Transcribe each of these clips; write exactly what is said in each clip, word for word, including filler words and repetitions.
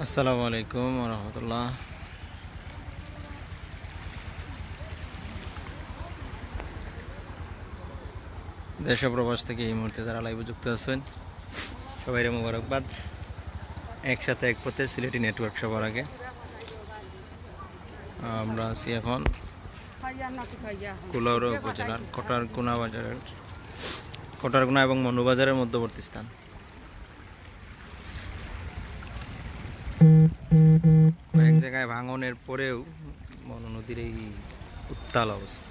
আসসালামু আলাইকুম ওয়া রাহমাতুল্লাহ। দেশ ও প্রবাস থেকে এই মুহূর্তে যারা লাইভে যুক্ত আছেন, সবাইরে মোবারকবাদ। একসাথে এক পথে সিলেটি নেটওয়ার্ক সবার আগে। আমরা আছি এখন কুলাউড়া উপজেলার কটারকুনা বাজারের, কটারকুনা এবং মনুবাজারের মধ্যবর্তী স্থান। কয়েক জায়গায় ভাঙনের পরেও মনু নদীর এই উত্তাল অবস্থা।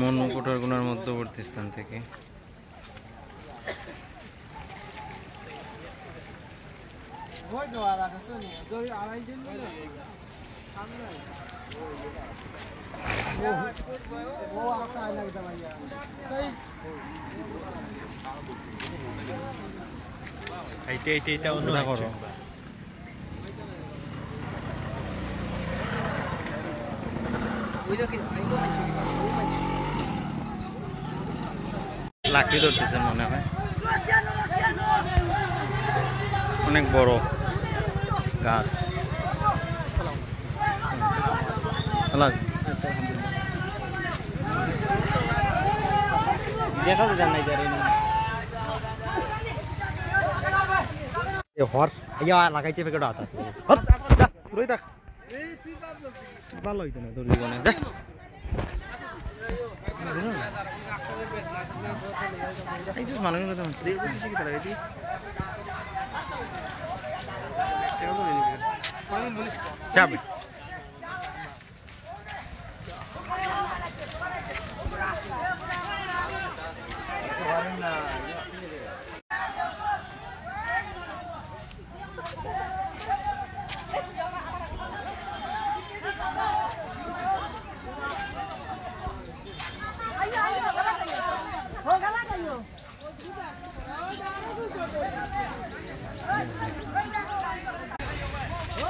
মনু কটারকুনার মধ্যবর্তী স্থান থেকে। আইতে আইতে এটা অন্য করো। লাকড়ি ধরতেছে মনে হয়, অনেক বড় গাছ। ভালো আছেন? দেখা তো জানাই যাবে না। এ হর, ইয়া লাগাইছে ফেকেট হাত। হর, যা, দূরে থাক। ভালো হইতো না, দৌড় দিব না। যা। এই যে মানুষগুলো তো দেখবো কিছু কি তারা এটি। যাবে।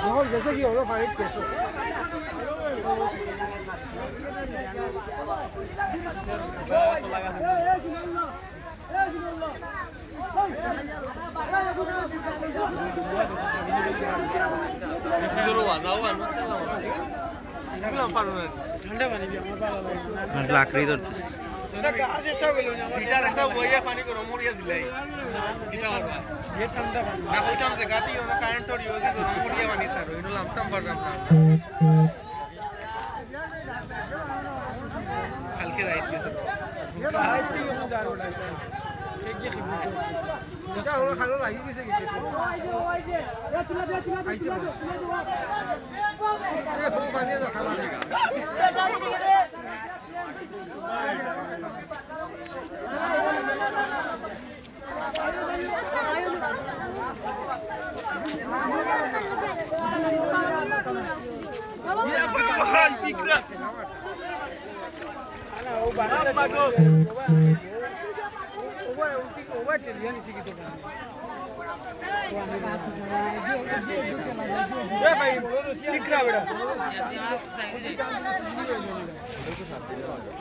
এখন গেছে কি হলো, ফাইট করছো? ঠান্ডা পানি দিয়ে আমার ভালো লাগে না। আর লাকড়ি ধরতেছে। এটা গাছ একটা হইলো না, আমার এটা একটা বইয়া পানি গরম করিয়া দিলাই। কিতা করবা? এ ঠান্ডা পানি। না কইতাম যে গাতি ওনা কারেন্ট ওর ইউজ গরম করিয়া পানি স্যার, ওইটা লামতাম পারলাম না। কালকে রাইত গেছে। কালকে গেছে, দারুণ একটা। কে গিয়ে কি বলতো? এটা হলো খালো লাগি গেছে কি? আইছে বলে। এ, বউ বাজিয়ে দাও, খালো লাগি।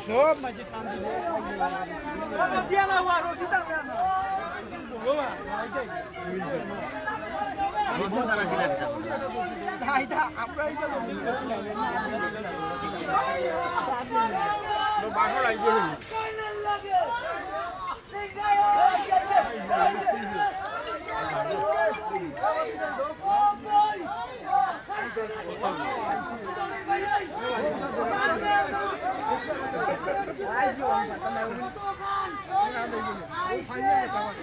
সব মাঝে টান দিলে।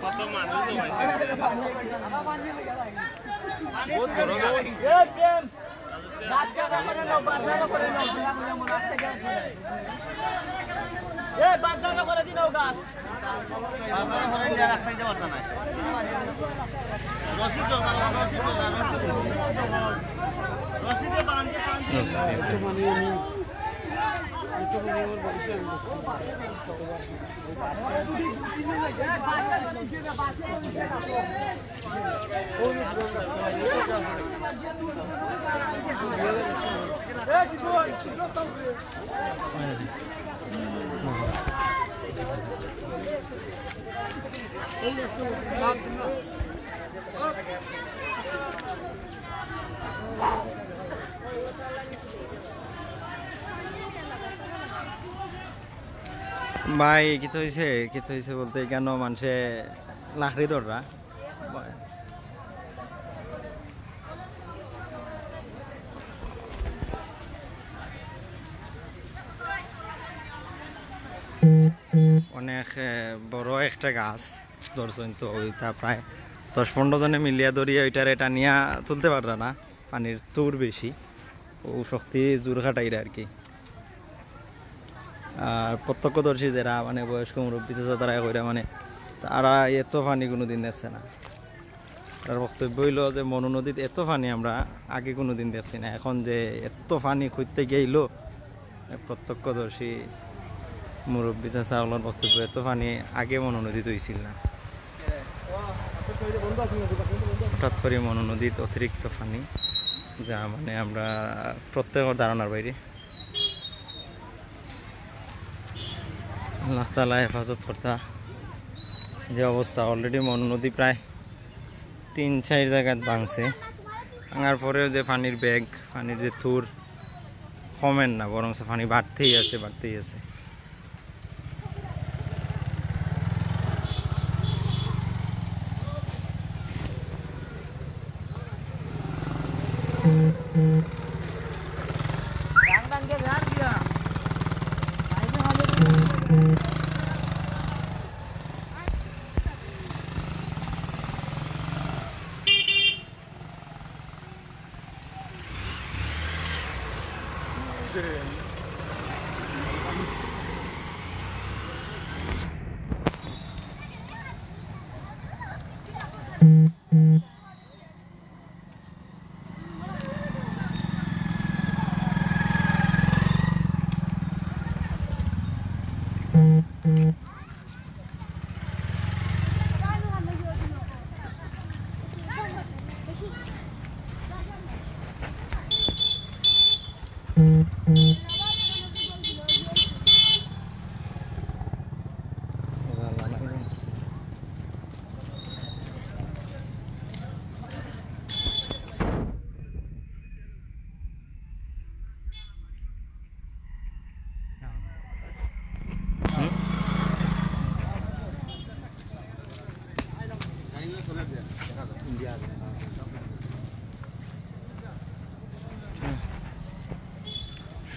কত মানুষ জমাইছে। বহুত বড় গাছ। ভাই, কিতা অইছে? কিতা অইছে বলতে, কেন মানষে লাকড়ি ধররা? অনেক, এ, বড় একটা গাছ ধরছইন, তো ওইটা প্রায় দশ পনেরো জনে মিলিয়া ধরিয়া ওইটারে টানিয়া তুলতে পাররা না, পানির তুর বেশি, ও শক্তি জোর খাটাইরা আর কি। আর প্রত্যক্ষদর্শী যারা মানে বয়স্ক মুরব্বী চাচা তারা কইরা মানে তারা এত পানি কোনোদিন দেখছে না। তার বক্তব্য হইল যে মনু নদীত এত পানি আমরা আগে কোনোদিন দেখছি না, এখন যে এত পানি খুঁজতে গেইল, প্রত্যক্ষদর্শী মুরব্বী চাচা ওগুলোর বক্তব্য, এত পানি আগে মনু নদীত হইছিল না। হঠাৎ করে মনু নদীত অতিরিক্ত পানি, যা মানে আমরা প্রত্যেকের ধারণার বাইরে। আল্লাহ তাআলা হেফাজত করতা। যে অবস্থা, already মনু নদী প্রায় তিন চার জায়গাত ভাঙছে। ভাঙার পরেও যে পানির বেগ, পানির যে তুর কমের না, বরং পানি বাড়তেই আছে, বাড়তেই আছে।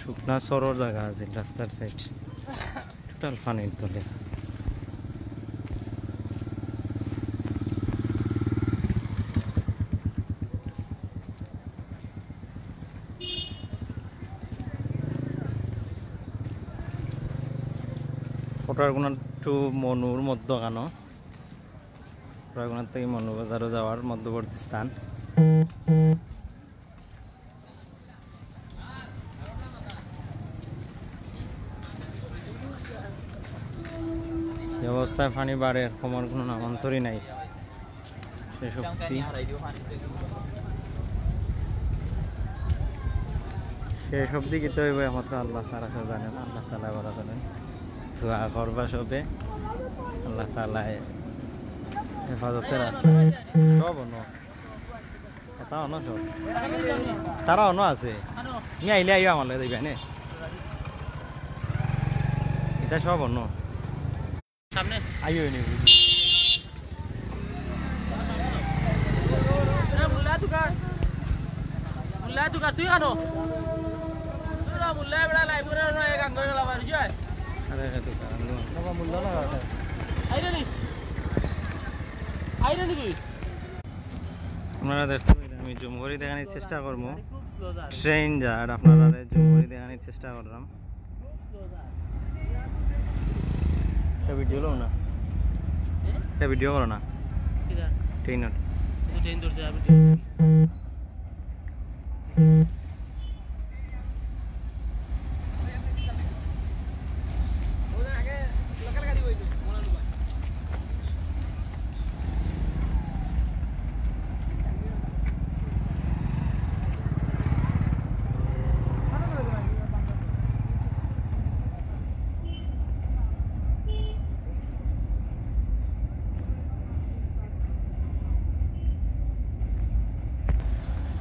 শুকনা সরর জায়গা আছে রাস্তার সাইড। টোটাল পানির তলে। ফটোগুলো একটু মনুর মধ্যখানো, ফটোগুলো থেকে মনুবাজারও যাওয়ার মধ্যবর্তী স্থান। যে অবস্থায় পানি বাড়ে, কমার কোনো নামান্তরই নাই। শেষ অবধি, শেষ অবধি কিতা অইবো একমাত্র আল্লাহ ছাড়া কেউ জানে না, আল্লাহ তাআলা ভালা জানেন। দোয়া করবা সবে, আল্লাহ তাআলায় হেফাজতের হাত। সব অনো। এটা অনো সব। তারা অনো আছে। তুমি আইলে আইও আমার লগে যাইবা নে। এটা সব অনো। সামনে। আইও নে। এ, মুল্লা দোকান। মুল্লা দোকান, তুই কানো? তোরা মুল্লা বেড়া লাইভ করে না, এক আঙ্গুল লাভ আর কি হয়? আরে, এ দোকান, বাবা, মুল্লা না, আইরে নি? আইরে নি তুই? আপনারা দেখতে পাইলে আমি জুম করে দেখানোর চেষ্টা করবো। ট্রেন যার, আপনারা জুম করে দেখানোর চেষ্টা করলাম। এটা ভিডিও লও না। এটা ভিডিও করো না। কিরা? ট্রেন ওঠ। তো ট্রেন ধরছে, আর ভিডিও।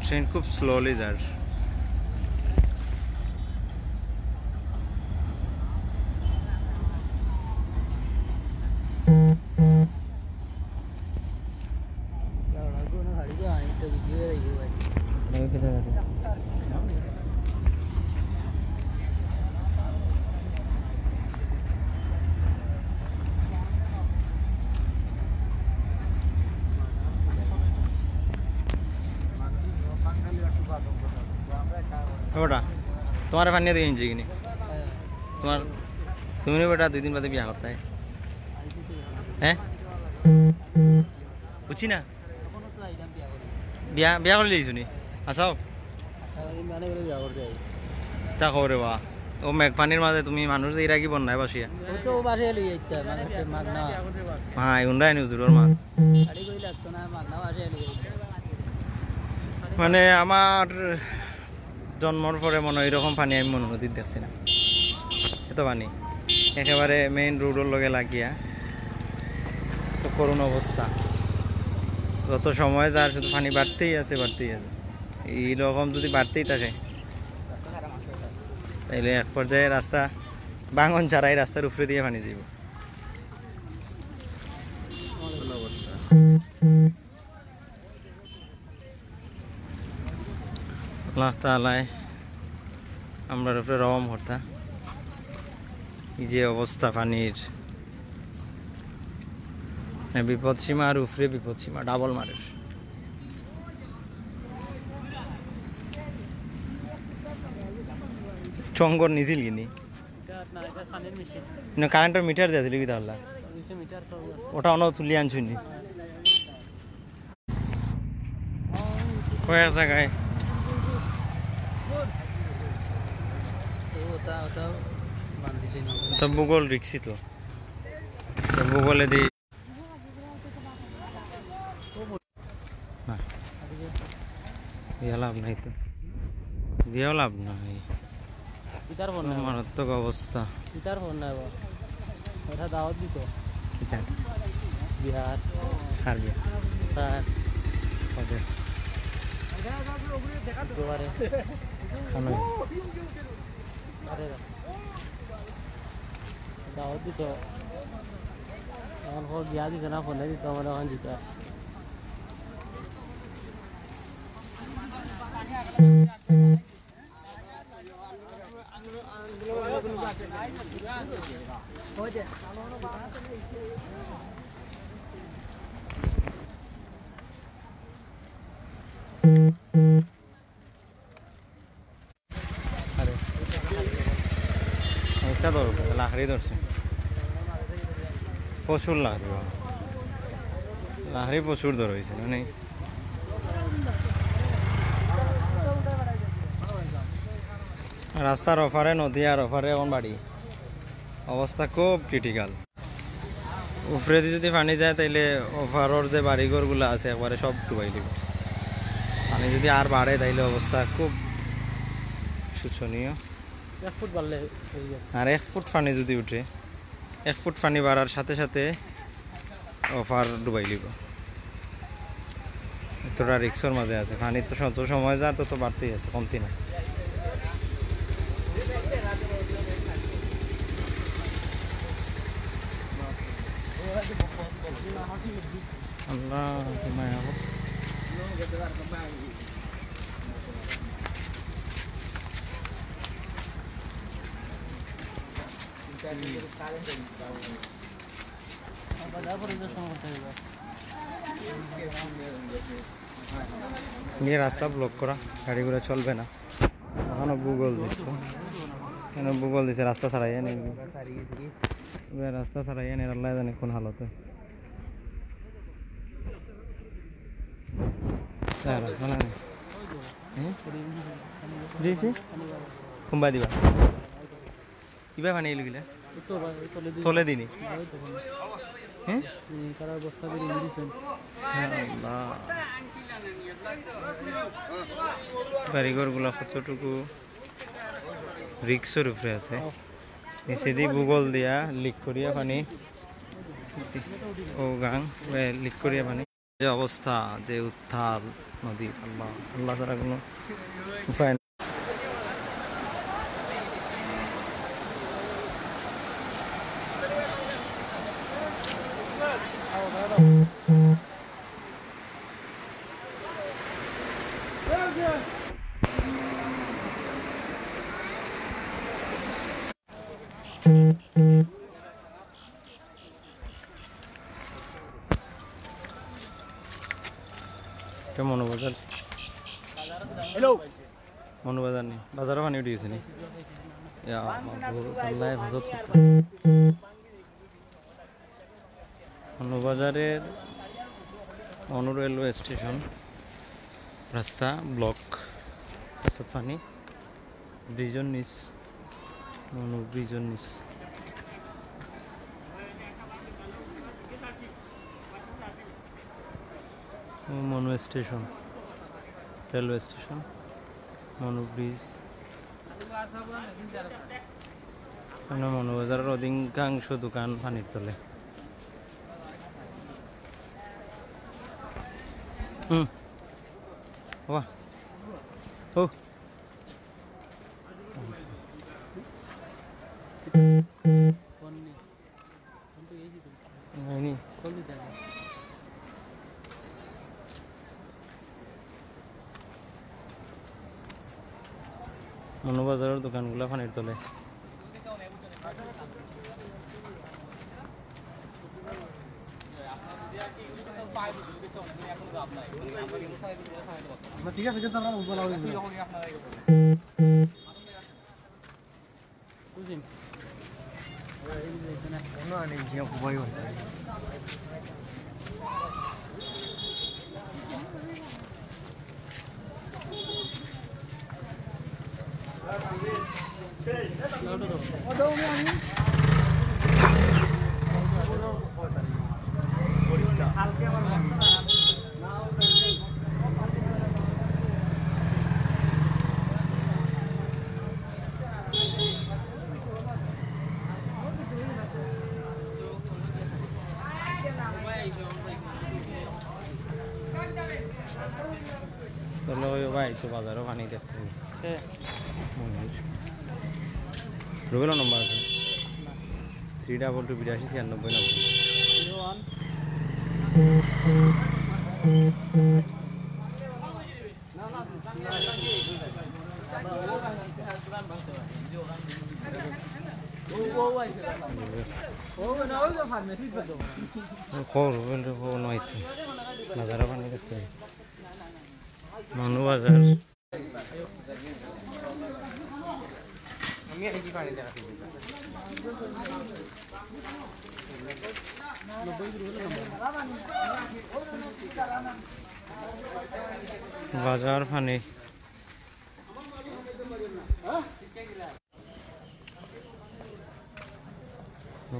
ট্রেন খুব স্লোলি যার। ওটা তোমার এখান নিয়ে দেখে নিচ্ছি কিনি। তোমার, তুমি না বেটা দুই দিন বাদে বিয়া করতে হয়। হ্যাঁ? বুঝছি না। বিয়া, বিয়া করলে এই শুনি। আসাও। তা খবরে বা। ও মেঘ পানির মাঝে তুমি মানুষ দিয়ে রাখি বন্যায় বাসিয়া। ও তো ও বাসে লই যাইতে হয়, মানে, মাগ না। হ্যাঁ, এগুনরাই নিউজ রোড মাছ। গাড়ি কই লাগতো না, মাগ না বাসে লই যাইতে হয়। মানে, আমার জন্মর পরে মনে হয় এরকম পানি আমি মনে নদীর দেখছি না। এত পানি। একেবারে মেইন রোডর লগে লাগিয়া। তো করুণ অবস্থা। যত সময় যার শুধু পানি বাড়তেই আছে, বাড়তেই আছে। এই রকম যদি বাড়তেই থাকে, তাইলে এক পর্যায়ে রাস্তা ভাঙন ছাড়াই রাস্তার উপরে দিয়ে পানি দিব। আল্লাহ তাআলায় আমরার উপরে রহম করতা। এই যে অবস্থা পানির, মানে, বিপদ সীমা আর উপরে বিপদ সীমা, ডাবল মারের। চঙ্গর নিছিল কিনি? এটা না, এটা পানির মেশিন। না, কারেন্টের মিটার দিয়া দিলি কি তাহলে? নিচে মিটার তো আছে। ওটা অন্য তুলি আনছুনি। কয়েক জায়গায়। তো ওটা, ওটা বান্ধিছে না। তো ভূগোল রিক্সি তো। তো ভূগোলে দি না। দিয়া লাভ নাই তো। দিয়াও লাভ নাই। ইতার ফোন নাই। মারাত্মক অবস্থা। ইতার ফোন নাই বা। এটা দাওয়াত দিত। কিতা? বিহার। কার বিয়া? স্যার। কবে? শুক্রবারে। কানো? আরে দাওয়াত দিত। এখন ফোন গিয়া দিত না, ফোনে দিত, আমার এখন জিতা। আরে, এটা ধরো, লাকড়ি ধরছে। প্রচুর লাকড়ি। লাকড়ি প্রচুর ধর হইছে, মানে। রাস্তার ওপারে নদী আর ওপারে এখন বাড়ি। অবস্থা খুব ক্রিটিক্যাল। উপরেদি যদি পানি যায়, তাইলে ওপারর যে বাড়িঘরগুলা আছে, একবারে সব ডুবাই দিব। পানি যদি আর বাড়ে, তাইলে অবস্থা খুব শোচনীয়। এক ফুট বাড়লে হয়ে গেছে। আর এক ফুট পানি যদি উঠে, এক ফুট পানি বাড়ার সাথে সাথে অফার ডুবাই লিব। এতটা রিক্সর মাঝে আছে, পানি তো যত সময় যায় তত বাড়তেই আছে, কমতি না। আল্লাহ, কি মায়া গো। নিয়ে রাস্তা ব্লক করা, গাড়ি ঘোড়া চলবে না। এখনো ভূগোল দিছে, এখনো ভূগোল দিছে, রাস্তা ছাড়াই আনে। এবার রাস্তা ছাড়াই আনে, আল্লাহ জানে কোন হালতে। স্যার, শোনা নেই। হ্যাঁ? দিছি? কুম্বা দিবা? কিবা পানি এলো গিলা? এই তো ভাই, ওই তলে দিয়ে। তলে দিনি? ওই তো ওখানে। হ্যাঁ? এই তারা বস্তা করে নিয়ে দিয়েছেন। হ্যাঁ, আল্লাহ। বাড়িঘরগুলা কতটুকু রিক্সর উপরে আছে। নিচেদি ভূগোল দিয়া লিক করিয়া পানি। ও গাং, লিক করিয়া পানি। যে অবস্থা, যে উত্তাল নদী, আল্লাহ, আল্লাহ ছাড়া কোনো উপায় নেই। এটা মনোবাজার। হ্যালো। মনোবাজার নি? বাজারো পানি উঠি গেছে নি? ইয়া, মাবুদ, আল্লাহ হেফাজত করতা। মনোবাজারের মনো রেলওয়ে স্টেশন, রাস্তা ব্লক, রাস্তাত পানি। ব্রিজর নিচ, মনু ব্রিজর নিচ। ও Manu station, railway station, Manu bridge. মানে মনু বাজারের অধিকাংশ দোকান পানির তলে। হুম। বাহ। ও। ফোন নেই। ফোন তো এই যে তুমি। হয়নি। ফোন দিতে হবে। মনোবাজারের দোকানগুলা পানির তলে। না, ঠিক আছে, কিন্তু আমরা উজ্জ্বল হবে। বুঝলেন? কোনো আনি যে উপায় হয়। তাহলে ওই ভাই তো বাজারও পানি দেখতে নেই। কে? মনির। রুবেলর নম্বর আছে? না। থ্রি ডাবল টু বিরাশি ছিয়ানব্বই নব্বই। Zero one. খবর, খবর নয় তো। বাজারও পানি দেখতে নেই। মনু বাজার। বাজার পানি।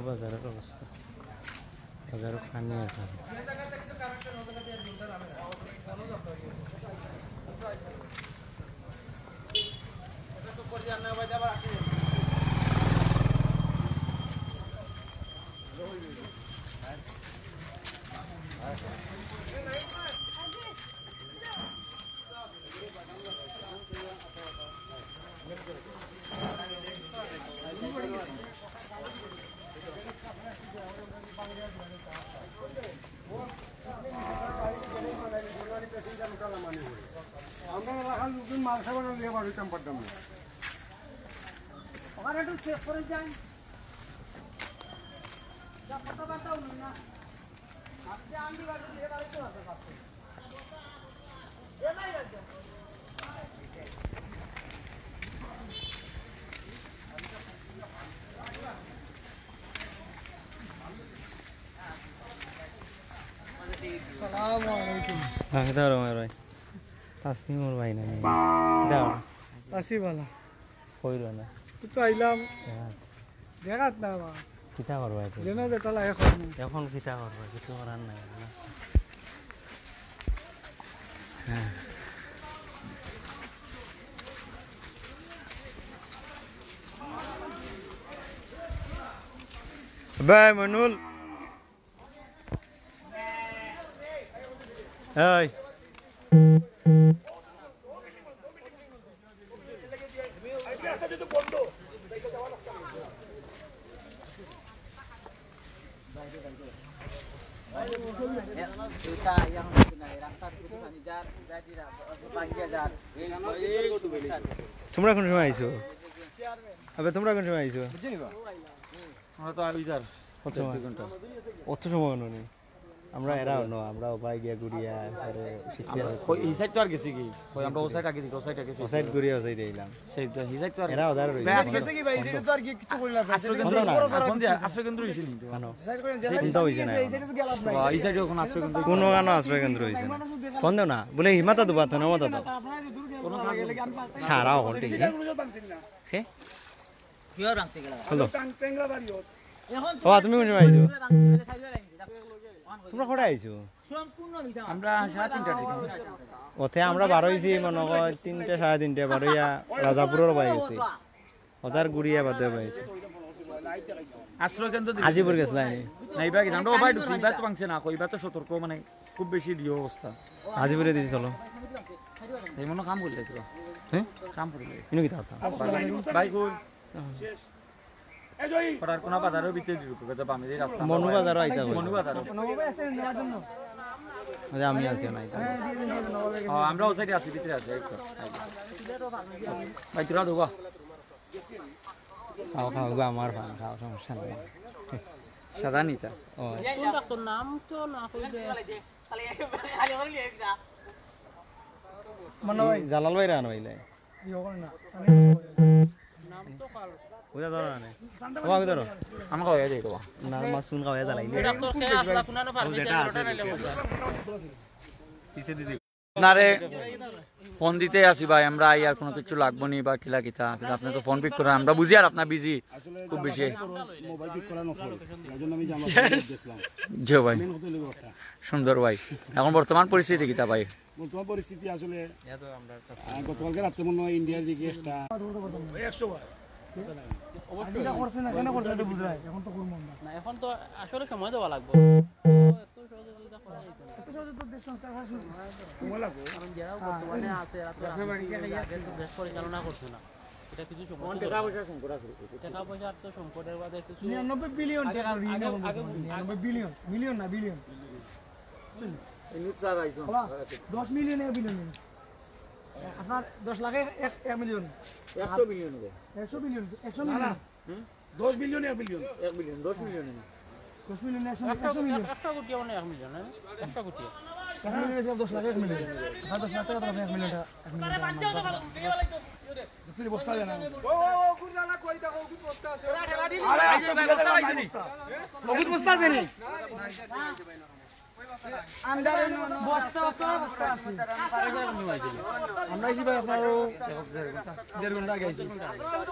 বাজারের অবস্থা, বাজারে পানি আর পানি। আমরা এলাকার লোকজন মাল খাবার নিয়ে বাড়িতাম পারতাম না। ওখানে একটু চেক করে যান। যা কথাবার্তা হলো না। আজকে আমি বাড়ি দিয়ে বাড়িতে আসতে পারছি। এ ভাই, আসসালামু আলাইকুম। হ্যাঁ, দাঁড়াও, আমার ভাই। তাসনিম ওর ভাই না, দাঁড়াও। আসি বালা। কইরো না। তুই তো আইলাম। হ্যাঁ। দেখাত না আমার। কিতা করবা এখন? যেন যেটা লাগে করবো। এখন কিতা করবা? কিছু করার নাই। হ্যাঁ। ভাই মনুল। এই। তোমরা কোন সময় আইছো? আবে, তোমরা কোন সময় আইছো? আমরা তো আইজার কত সময়? দুই ঘন্টা। অত সময় হলো নি। আমরা এরা অন্য, আমরা ওপায় গিয়া ঘুরিয়া, পরে শিখতে আমরা হবে। কই, এই সাইড তো আর গেছি কি? কই, আমরা ও সাইড আগে দিকে, ও সাইড আগে গেছি। ও সাইড ঘুরিয়া ও সাইডে আইলাম। সেই তো, এই সাইড তো আর এরা ওধারে রইছে। ভাই, আজ গেছে কি ভাই? এই সাইডে তো আর কি কিছু করি না। আশ্রয় কেন্দ্র, বন্ধ না। আর কোন দিয়া আশ্রয় কেন্দ্র হইছে নি তো? কেন? এই সাইড করে বন্ধ হইছে না। এই সাইডে তো গেলাম না। ও, এই সাইডে এখন আশ্রয় কেন্দ্র। কোনো গানো আশ্রয় কেন্দ্র হইছে না। ফোন দেও না। বলে, "হিমাতা দুবা তো না, মাতা দাও।" সারা হল ঠিক। সে? কিয় রাখতে গেলা? হ্যালো। ও, তুমি কোন সময় আইছো? তোমরা কটায় আইছো? আমরা সাড়ে তিনটার দিকে। ওতে আমরা বার হইছি মনে হয় তিনটা, সাড়ে তিনটা বার হইয়া রাজাপুরের বাড়ি গেছি। ওতার ঘুরিয়া বাদে বাড়ি গেছি। আশ্রয় কেন্দ্র দিকে। হাজিপুর গেছিলাম আমি। না, এবার কি? আমরা ওবায় ঢুকছি, এবার তো ভাঙছে না, এবার তো সতর্ক, মানে, খুব বেশি ইয়ে অবস্থা। হাজিপুরে দিছি, চলো। এই মনে কাম করলে তো। হ্যাঁ? কাম করলে। ইনো কিতা কথা? ভাই, কই? করার কোনা বাজারও ভিতরে ঢুকবে, তো বামে যে রাস্তা। মনু বাজারও আইতা হবে। মনু বাজারও। আরে, আমি আছি না, আইতা হবে। ও, আমরা ও সাইডে আছি, ভিতরে আছি, এই তো। ভাই, তোরা ঢুকো। খাও, খাও, গো, আমার পান খাও, সমস্যা নাই। সাদা নিতা। ও। কোন ডাক্তার? নাম তো না কইলে। মানে ভাই। জালাল ভাই রান হইলে। ইয়ে করে না। ওটা ধরো না। ও, আমি ধরো। আমাকে হয়ে যাই তো। না, মাছ কোন খাওয়া জ্বালাই। এটা তো কে আসলা, কোন আনো পারবে, যেটা আছে। পিছে দিদি। নারে ফোন দিতে আসি ভাই, আমরা আই আর কোনো কিছু লাগবো নি বা কিলা কিতা, কিন্তু আপনি তো ফোন পিক করেন, আমরা বুঝি আর আপনার বিজি খুব বেশি। মোবাইল পিক করা নফল, এই জন্য আমি জামা দিয়েছিলাম। জি ভাই। মেন কথা হলো কথা। সুন্দর ভাই, এখন বর্তমান পরিস্থিতি কিতা ভাই? বর্তমান পরিস্থিতি আসলে, আহ, গতকালকে রাত্রে মনে হয় ইন্ডিয়ার দিকে একটা একশো বার। এটা করছে না, কেন করছে এটা বুঝায়, এখন তো করবো আমরা। না, এখন তো আসলে সময় দেওয়া লাগবে। তো এত সহজে তো এটা করা যাইতো না। এত সহজে তো দেশ সংস্কার করা শুরু। সময় লাগবে। কারণ যারা বর্তমানে আছে, এরা তো রাজনীতি আগে তো দেশ পরিচালনা করছে না। এটা কিছু সময় তো দরকার। টাকা পয়সার তো সংকটের বাদে কিছু নিরানব্বই বিলিয়ন টাকার ঋণ আগে, এখন আগে বর্তমানে। নিরানব্বই বিলিয়ন, মিলিয়ন না, বিলিয়ন। এই নিউজ স্যার আইসুন। বাবা, দশ মিলিয়ন, এক বিলিয়ন। আপনার দশ লাখে এক, এক মিলিয়ন। একশো বিলিয়ন হবে। একশো বিলিয়ন, একশো না, না। মিলিয়ন। হুম? দশ মিলিয়ন, এক বিলিয়ন। এক বিলিয়ন, দশ মিলিয়ন না। দশ মিলিয়ন, একশো, একশো, একশো মিলিয়ন। একশো কোটি মানে এক মিলিয়ন, হ্যাঁ? একশো কোটি। এক মিলিয়ন হিসাবে দশ লাখ, এক মিলিয়ন। হ্যাঁ, দশ লাখ টাকা তো এক মিলিয়ন টাকা, এক মিলিয়ন টাকা আমার। বস্তা দেন। ও, ও, ও, কোন জানা কই দেখো, কোন বস্তা আছে? আরে, আস্তে করে দেন, বস্তা। ও, কোন বস্তা আছে নি? বস্তা, বস্তা, বস্তা আছে। আমরা আইছি ভাই আপনার ও দেড় ঘন্টা আগে আইছি।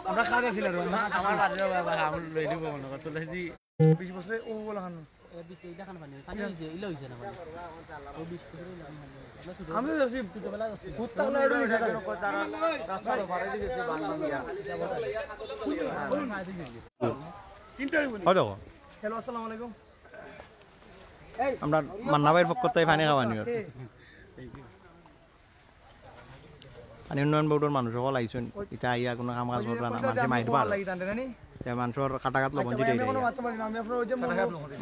আমরা কাজ আছিল আর আমরা কাজ শেষ আমার করছি। বাড়ির বাবা, আমি লই দিব মনে কর, তো লই দি। বিশ বছরে ও বলা খান। এ, বিশ, এই দেখান পানি, পানি হইছে, ইলা হইছে না পানি। ও বিশ বছরে ইলা খান পানি। আমরা তো আমি তো আছি। ছোটবেলায় আছি। ভূত তাহলে একটু নিচে থাকে। তিনটা হইব নি? হ্যালো, আসসালামু আলাইকুম। আমরা মান্না ভাইর পক্ষ থাকি পানি খাওয়ানি অর। পানি উন্নয়ন বোর্ডর মানুষ অকল আইছইন, ইতা আইয়া কুনু কাম কাজ কররা না, মানষে মাইর পার। তে মানষর কাটাঘাত লবণ দিতে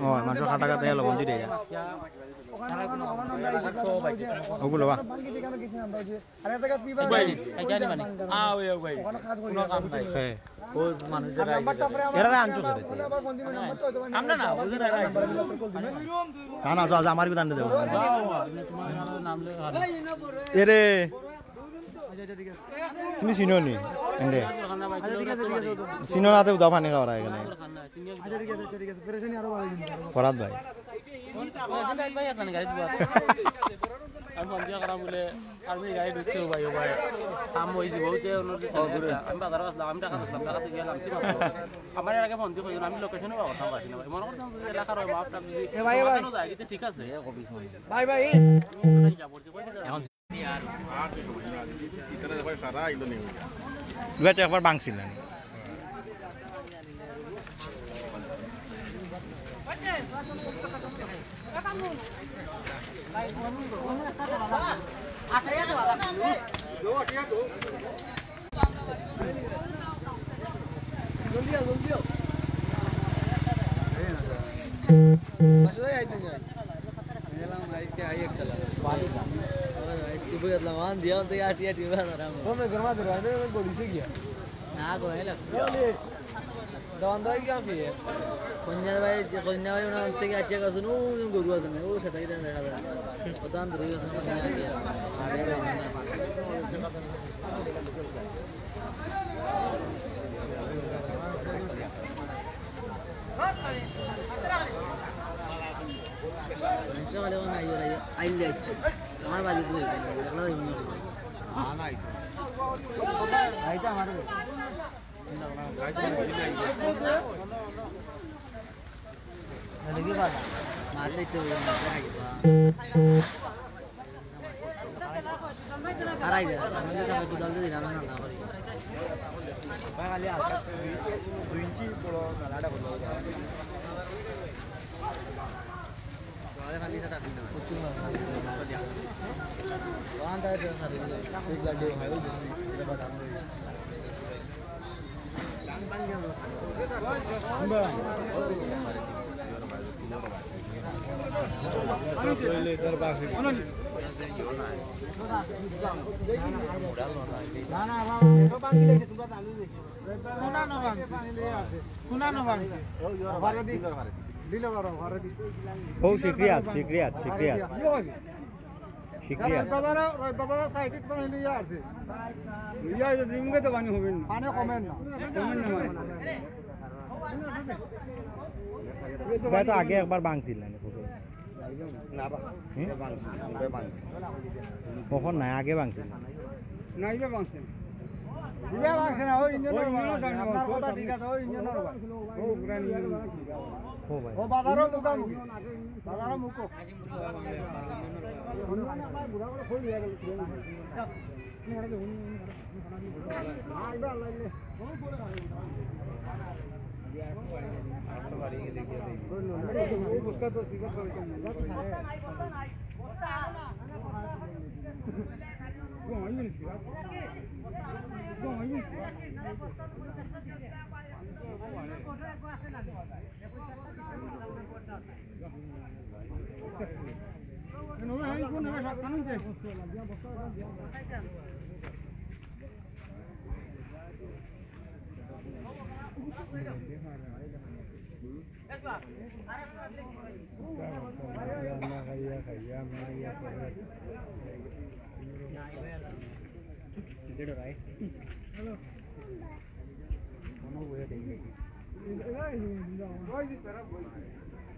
অয়, মানষর কাটাঘাত লবণ দিতে অয়। ওগুলো বা। ভাই, এই জানি মানে। আ, ওই, ওই, ভাই। কোনো কাম নাই। হ্যাঁ। ও মানুষের এরারে আনছো ধরে। আমরা না, ওদের আর আইছে। না, না, তো আজ আমার বিধান দেবো। এরে, তুমি চিনো নি? এন্ডে। চিনো না, তে উদা পানি খাওয়ারা এখানে। ফরাদ ভাই। ওই দিন ভাই, ভাই, এখানে গাড়ি দিবা। আমি ফোন দিয়া করাম বুলে, আমি গাড়ি ঢুকছি, ও ভাই, ও ভাই। কাম অই যাইবো, ওই যে অন্য যে ছেলে একটা, আমি বাজারো আছলাম, আমি ঢাকা আছলাম, ঢাকা থাকি আইলাম, ঠিক আছে? আমার এর আগে ফোন দিয়া কইন, আমি লোকেশনও পাওয়া কথা পারছি না, ভাই। মনে করতাম যদি এলাকার অয়, মাফ টাফ যদি এ ভাই, এ ভাই। যায়, কিন্তু ঠিক আছে। ভাই, ভাই। এই যা বলছি, কই দিতে এখন ইবাতে একবার ভাঙছিল না। কন্যার বাড়ি, যে কন্যার বাড়ি ওনার থেকে আটকে গেছে, ও গরু আছে না, ও সেটা কি দেখা যায়। কত আন্দোলন হয়ে গেছে, কন্যা আগে। সকালে ওখানে আইও, আইও, আইলে আইছি। আমার বাড়ি দূরে, একলা যাইব না। আইতে আমার ও, শিকরিয়াত, শিকরিয়াত, শিকরিয়াত। শিকরিয়াত। রইব বাজারো, রইব বাজারো সাইডে তো পানি লইয়া আছে। লইয়া আছে, দিমুখে তো পানি হবে না। পানি কমে না। কমে না মানে। ইবায় তো আগে একবার ভাঙছিল না, না বা? হুম? ইবায় ভাঙছিল, ইবায় ভাঙছিল। কখন নাই, আগে ভাঙছিল। না, ইবায় ভাঙছিল। ইবায় ভাঙছিল না, ওই ইঞ্জিন ওই ইঞ্জিন ওর ভাঙছিল। আপনার কথা ঠিক আছে, ওই ইঞ্জিন ওর ভাঙছিল। ও, পুরা ইঞ্জিন। ও ভাই। ও বাজারো মুখামুখি। বাজারো মুখো।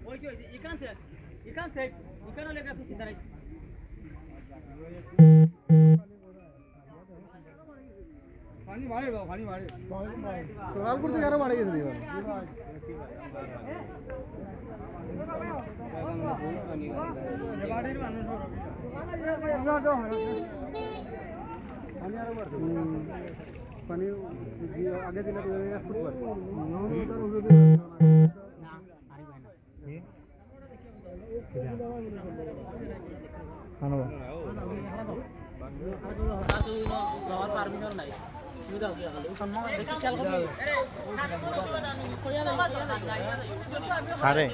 ওই কি হয়েছে? ইখান সে, ইখান সে, ইখান হলে গেছে সিধা রাইট। পানি বাড়ে বাবা, পানি বাড়ে। সকাল করতে আরো বাড়ে গেছে এবার। এ বাড়ির মানুষ। পানি আরো বাড়ছে। হুম। পানি আগে দিলে তো এক ফুট বাড়ছে। হুম। হুম। হুম। খানো। খারে।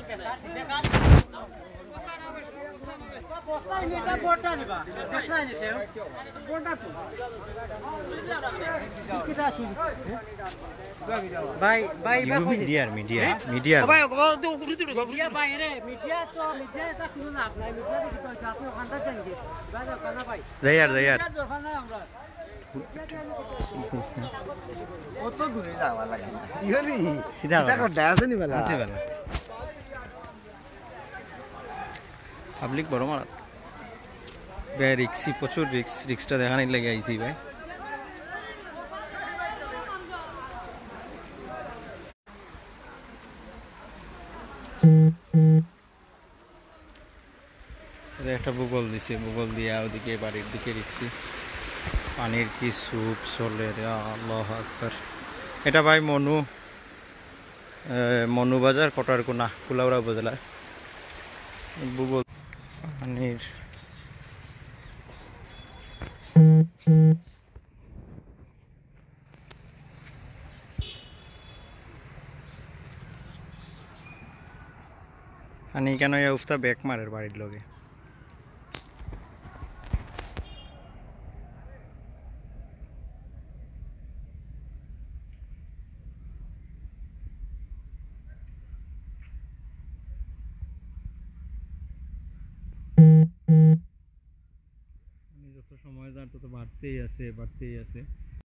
ভাই, ভাই, ভাই, কই মিডিয়ার, মিডিয়া, হ্যাঁ? মিডিয়ার। ও ভাই, ও ভাই, তো উপরে তুলো, উপরে মিডিয়া তুলো। বাইরে, মিডিয়া তো, মিডিয়া এটা কোনো লাভ নাই, মিডিয়া দেখি তো হইছে, আপনি ওখানটা যান গিয়ে। ভাই, দরকার না ভাই। যাই আর, যাই আর। মিডিয়ার দরকার নাই আমরা। কত দূরে যাওয়া লাগে না। ইহরি, সিধা সিধা কথা। কথা আছে নি বেলা? আছে বেলা। পাবলিক বড় মারাত। বে রিক্সি, প্রচুর রিক্স, রিক্সটা দেখানির লাগি আইছি ভাই। এটা একটা বুগল দিছে, বুগল দিয়া ওদিকে বাড়ির দিকে রিক্সি। পানির কি স্রোত চলে রে, আল্লাহু আকবার। এটা ভাই মনু, এ, মনুবাজার, কটারকোনা, কুলাউড়া উপজেলার। বুগল পানির পানি কেন ইয়া উফতা ব্যাক মারের বাড়ির লগে। মানে যত সময় যার তত বাড়তেই আছে, বাড়তেই আছে।